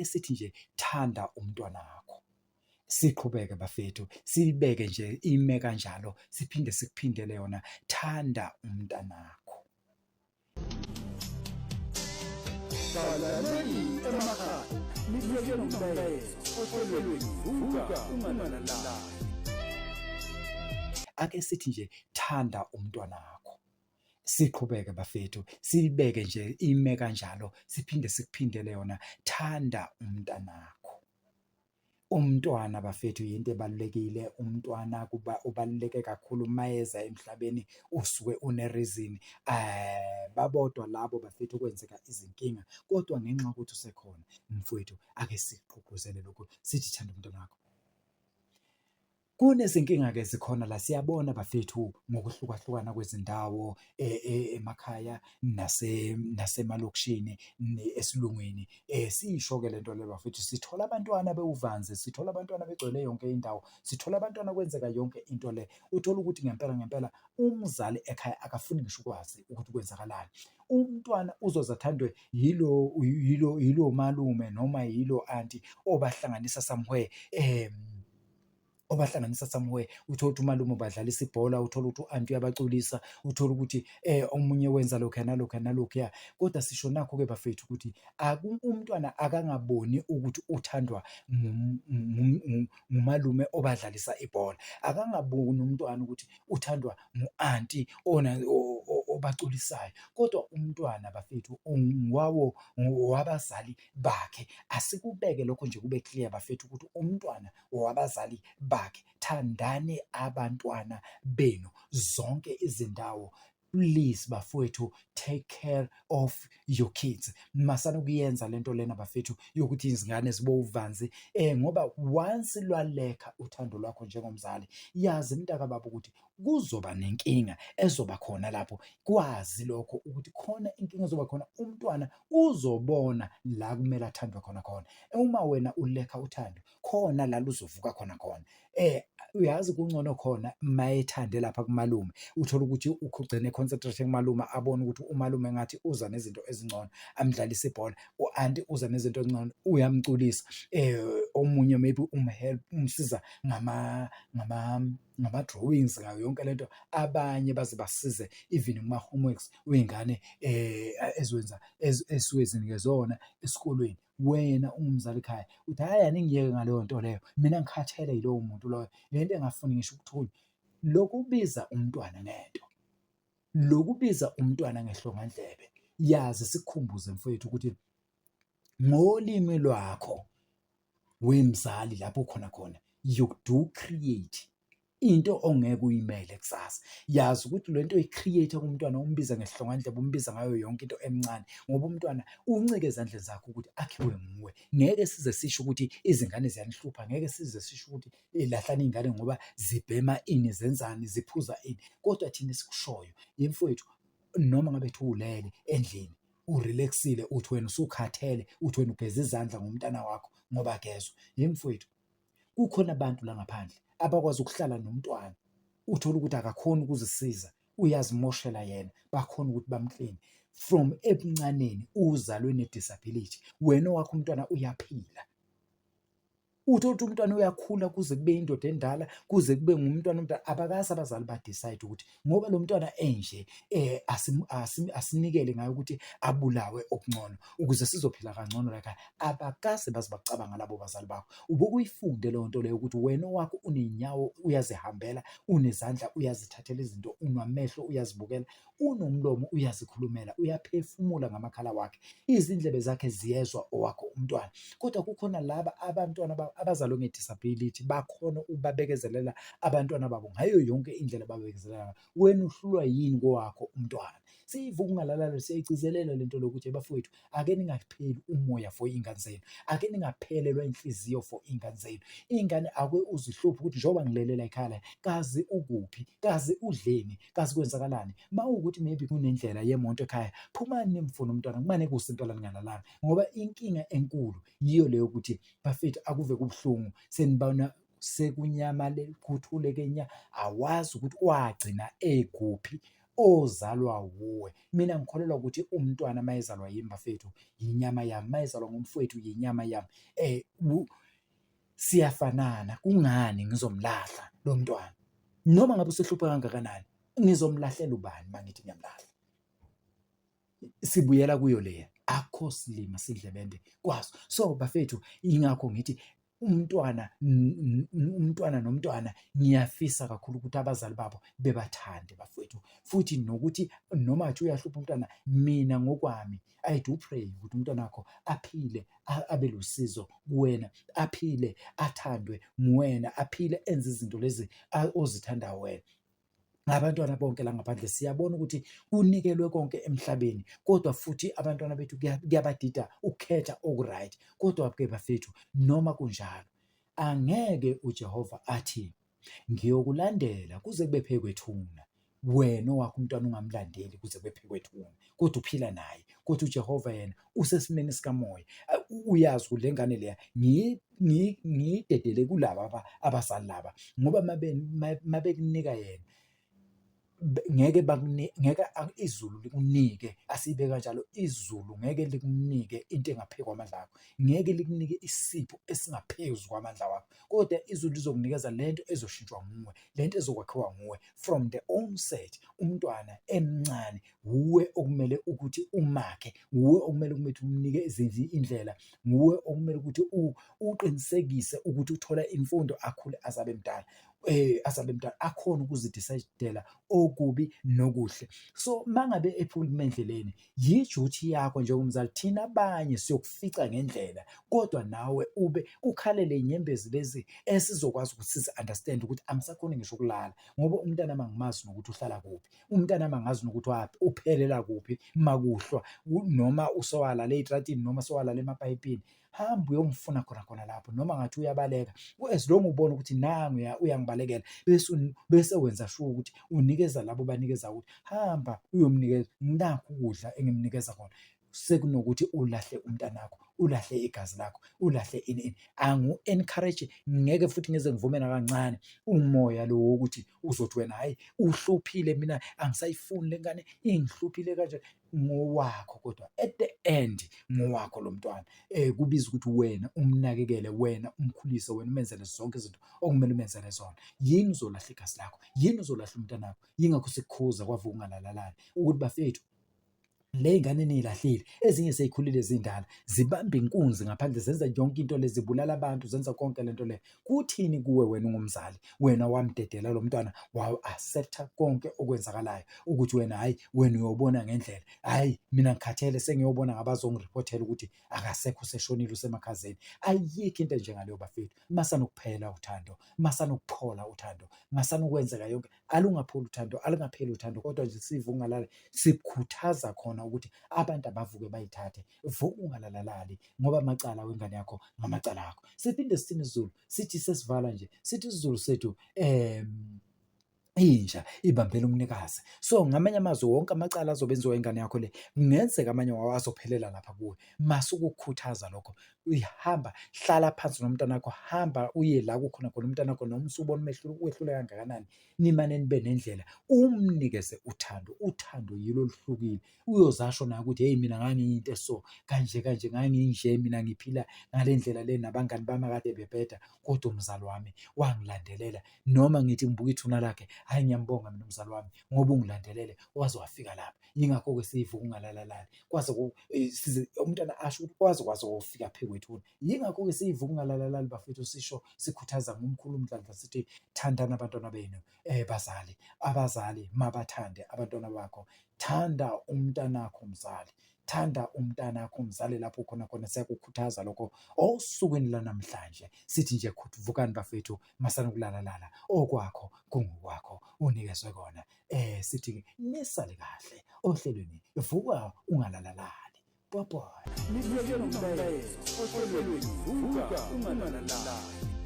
Ake sithi nje thanda umntwanakho. Siqhubeke bafethu, siyibeke nje ime kanjalo, siphinde sikuphindele yona, thanda umntanakho. Balaleli emakhaya nibuyele nomlayezo ohlelweni Vuka Ungalalali. Ake sithi nje thanda umntwanakho. Siqhubeke bafethu, siyibeke nje ime kanjalo, siphinde sikuphindele yona, thanda umntanakho. Umntwana bafethu yinto ebalulekile, umntwana kuba ubaluleke kakhulu mayeza emhlabeni usuke une-reason. Babodwa labo bafethu okwenzeka izinkinga kodwa ngenxa yokuthi usekhona mfowethu ake sikugqugquzele lokhu sithi thanda umntwana wakho. Kunezinkinga-ke zikhona la siyabona bafethu ngokuhlukahlukana kwezindawo emakhaya nasemalokishini esilungwini. Siyisho-ke le nto le bafethu, sithola abantwana bewuvanzi, sithola abantwana begcwele yonke indawo, sithola abantwana kwenzeka yonke into le. Uthole ukuthi ngempela ngempela umzali ekhaya akafuni ngisho ukwazi ukuthi kwenzakalani. Umntwana uzoze athandwe yilo yilo yilo malume noma yilo anti obahlanganisa somewhere obahlanganisa somewhere. Uthole ukuthi umalume ubadlalisa ibhola, uthole ukuthi u-anti uyabaculisa, uthole ukuthi omunye wenza lokhuya nalokhuya nalokhuya. Kodwa sisho nakhu-ke bafethu ukuthi umntwana akangaboni ukuthi uthandwa ngumalume obadlalisa ibhola, akangaboni umntwana ukuthi uthandwa ngu-anti obaculisayo, kodwa umntwana bafethu wawo ngowabazali bakhe. Asikubeke lokho nje kube clear bafethu ukuthi umntwana wabazali bakhe. Thandani abantwana benu zonke izindawo. Please bafowethu, take care of your kids. Masana ukuyenza lento lena bafethu yokuthi izingane zibe uvanzi ngoba once lwalekha uthando lwakho njengomzali, yazi mntaka baba ukuthi kuzoba nenkinga ezoba khona lapho. Kwazi lokho ukuthi khona inkinga ezoba khona, umntwana uzobona la kumele athandwe khona khona. Uma wena ulekha uthando khona la luzovuka khona khona. Uyazi kungcono khona mayethande lapha kumalume, uthole ukuthi ugcine e-concentrate kumalume, abone ukuthi umalume ngathi uza nezinto ezingcono, amdlalise ibhola, u-anti uza nezinto ezingcono, uyamculisa, omunye maybe umhelp umsiza ngama ngama ngama-drawings ngayo yonke lento. Abanye baze basize even kuma-homeworks wey'ngane eziwenza esuke zinikezwe wona esikolweni. Wena ungumzali ekhaya uthi hhayi aningiyeke ngaleyo nto leyo, mina ngikhathele yilowo muntu loyo, le nto engafuni ngisho ukuthunywa. Lokubiza umntwana ngento, lokubiza umntwana ngehlongandlebe, yazi sikukhumbuze mfowethu ukuthi ngolimi lwakho wemzali lapho ukhona khona, you do create into ongeke uyimele kusasa. Yazi ukuthi le nto oyi-create-a kumntwana umbiza ngehlongandlebe, umbiza ngayo yonke into emncane ngoba umntwana uncike ezandleni zakho ukuthi akhiwe nguwe. Ngeke size sisho ukuthi izingane ziyanihlupha, ngeke size sisho ukuthi lahlani iy'ngane ngoba zibhema ini, zenzani, ziphuza ini, kodwa thina esikushoyo ye mfowethu noma ngabe kuthiwa ulele endlini u-relax-ile uthi wena usukhathele, uthi wena ugeza izandla ngomntana wakho ngoba akezwa, ye mfowethu kukhona abantu la ngaphandle abakwazi ukuhlala nomntwana uthole ukuthi akakhoni ukuzisiza uyazimoshela yena, bakhona ukuthi bamkline from ebuncaneni uzalwe ne-disability, wena owakho umntwana uyaphila. Uthole ukuthi umntwana uyakhula kuze kube indoda endala, kuze kube ngumntwana omdala, abakaze abazali ba-decide ukuthi ngoba lo mntwana enje asinikele ngaye ukuthi abulawe okungcono ukuze sizophila kangcono la ekhaya. Abakaze baze bacabanga labo bazali bakho. Ubuke uyifunde leyo nto leyo ukuthi wena owakho uney'nyawo uyazihambela, unezandla uyazithathela izinto, unamehlo uyazibukela, unomlomo uyazikhulumela, uyaphefumula ngamakhala wakhe, izindlebe zakhe ziyezwa owakho umntwana. Kodwa kukhona laba abantwana abazalwe nge-disability bakhona ukubabekezelela abantwana babo ngayo yonke indlela ababekezelela ngayo. Wena uhlulwa yini kowakho umntwana? Siyivuka ungalalalo siyayigcizelela lento lokuthi bafowethu ake ningapheli umoya for iy'ngane zenu, ake ningaphelelwa inhliziyo for iy'ngane zenu. Iy'ngane ake uzihluphe ukuthi njengoba ngilele la ekhaya la, kazi ukuphi, kazi udleni, kazi kwenzakalani. Uma kuwukuthi maybe kunendlela yemoto ekhaya, phumani nimfune umntwana kumane kuse impela ningalalanga ngoba inkinga enkulu yiyo leyo ukuthi bafethu akuve kubuhlungu senibona sekunyamale kuthuleke nya, awazi ukuthi wagcina ekuphi. ozalwa wuwe. Mina ngikholelwa ukuthi umntwana mayezalwa yimi bafethu yinyama yami, mayezalwa ngumfowethu yinyama yami. Siyafanana, kungani ngizomlahla lo mntwana? Noma ngabe usehlupha kangakanani, ngizomlahlela ubani uma ngithi ngiyamlahla? Sibuyela kuyo leya, akukho silima sidlebende kwaso. So bafethu, yingakho ngithi umntwana umntwana nomntwana ngiyafisa kakhulu ukuthi abazali babo bebathande bafowethu, futhi nokuthi noma ngathi uyahlupha umntwana, mina ngokwami I do pray ukuthi umntwana wakho aphile abe lusizo kuwena, aphile athandwe nguwena, aphile enze izinto lezi ozithandayo wena. Ngabantwana bonke la ngaphandle siyabona ukuthi kunikelwe konke emhlabeni, kodwa futhi abantwana bethu kuyabadida ukukhetha oku-right. Kodwa-ke bafethu, noma kunjalo, angeke uJehova athi ngiyokulandela kuze kube phezu kwethuna, wena owakho umntwana ungamlandeli kuze kube phezu kwethuna, kodwa uphila naye. Kodwa uJehova yena usesimeni sikamoya, uyazi ukuthi le ngane leya ngiyidedele kulaba abazali laba ngoba mabekunika yena ngeke ngeke izulu likunike, asiyibeke kanjalo, izulu ngeke likunike into engaphezu kwamandla akho, ngeke likunike isipho esingaphezu kwamandla wakho, kodwa izulu lizokunikeza lento ezoshintshwa nguwe, lento ezokwakhiwa nguwe from the onset. Umntwana emncane wuwe okumele ukuthi umakhe, wuwe okumele ukuthi umnike indlela, wuwe okumele ukuthi uqinisekise ukuthi uthola imfundo akhule aze abe mdala, aze abe mdala akhone ukuzidisayidela okubi nokuhle. So uma ngabe ephuma endleleni, yijuthi yakho njengomzali, thina abanye siyokufica ngendlela kodwa nawe ube ukhalele iy'nyembezi lezi esizokwazi ukuthi sizi-understand-e ukuthi angisakhoni ngisho ukulala ngoba umntanami angimazi nokuthi uhlala kuphi. Umntanami angazi nokuthi waphi, uphelela kuphi makuhlwa noma usewalala ey'tratini noma sewalala emapayipini. Hamba uyomfuna khona khona lapho noma ngathi uyabaleka as long ubona ukuthi nangu uyangibalekela bese bese wenza sure ukuthi unikeza labo banikeza ukuthi hamba uyomnikeza nakhu ukudla engimnikeza kona. Sekunokuthi ulahle umntanakho, ulahle igazi lakho, ulahle ini ini. Angu-encourage ngeke futhi ngize ngivume nakancane umoya lo wokuthi uzothi wena hhayi uhluphile mina angisayifuni le ngane ingihluphile kanje. Ngowakho kodwa at the end ngowakho lo mntwana. Kubiza ukuthi wena umnakekele, wena umkhulise, wena umenzele zonke izinto okumele umenzele zona. Yini uzolahla igazi lakho? Yini uzolahla umntanakho? Yingakho sikukhuza kwavuka ungalalalali ukuthi bafethu le y'ngane eniyilahlile ezinye sey'khulile zindala zibamba inkunzi ngaphandle zenza yonke into le zibulala abantu zenza konke le nto le. Kuthini kuwe wena ungumzali wena wamdedela lo mntwana wa-accept-a konke okwenzakalayo ukuthi wena hhayi wena uyobona ngendlela, hhayi mina ngikhathele sengiyobona ngabazongiriphothela ukuthi akasekho useshonile usemakhazeni. Ayikho into enjengaleyo bafethu, masanokuphela uthando, masanokuphola uthando, masanokwenzeka yonke Alungapholi uthando, alungapheli uthando kodwa nje sivuka ungalali sikhuthaza khona ukuthi abantu abavuke bayithathe. Vuka ungalalalali ngoba amacala wengane yakho ngamacala akho. Siphinde sithini isiZulu? Sithi sesivala nje, sithi isiZulu sethu inja ibambela umnikazi. So ngamanye amazwi wonke amacala azobe enziwa ingane yakho le kungenzeka amanye wawo azophelela lapha kuwe. Masukukhuthaza lokho hamba hlala phansi nomntanakho, hamba uye la kukhona khona umntanakho noma usubona umehluko wehlule kangakanani, nimane nibe nendlela umnikeze uthando. Uthando yilo oluhlukile. Uyoze asho naye ukuthi hheyi mina ngangiyinto eso kanje kanje nganginje mina ngiphila ngale ndlela le nabangani bami akade bebheda kodwa umzali wami wangilandelela. Noma ngithi ngibuka ithuna lakhe, hhayi ngiyambonga mina umzali wami ngoba ungilandelele waze wafika lapha. Yingakho-ke sivuka ungalalalali kwaze size umntwana asho ukuthi kwaze kwaze kofika phe kwethuna. Yingakho-ke sivuka ungalalalali bafethu sisho sikhuthaza ngomkhulu umdlandla sithi thandani abantwana benu bazali. Abazali mabathande abantwana bakho. Thanda umntanakho mzali, thanda umntanakho mzali lapho ukhona khona siyakukhuthaza lokho osukwini lanamhlanje. Sithi nje vukani bafethu masanokulalala okwakho kungokwakho unikezwe kona. Sithi nisale kahle ohlelweni vuka ungalalalali. Bye bye. Nibuyele nomlayezo ohlelweni Vuka Ungalalalali.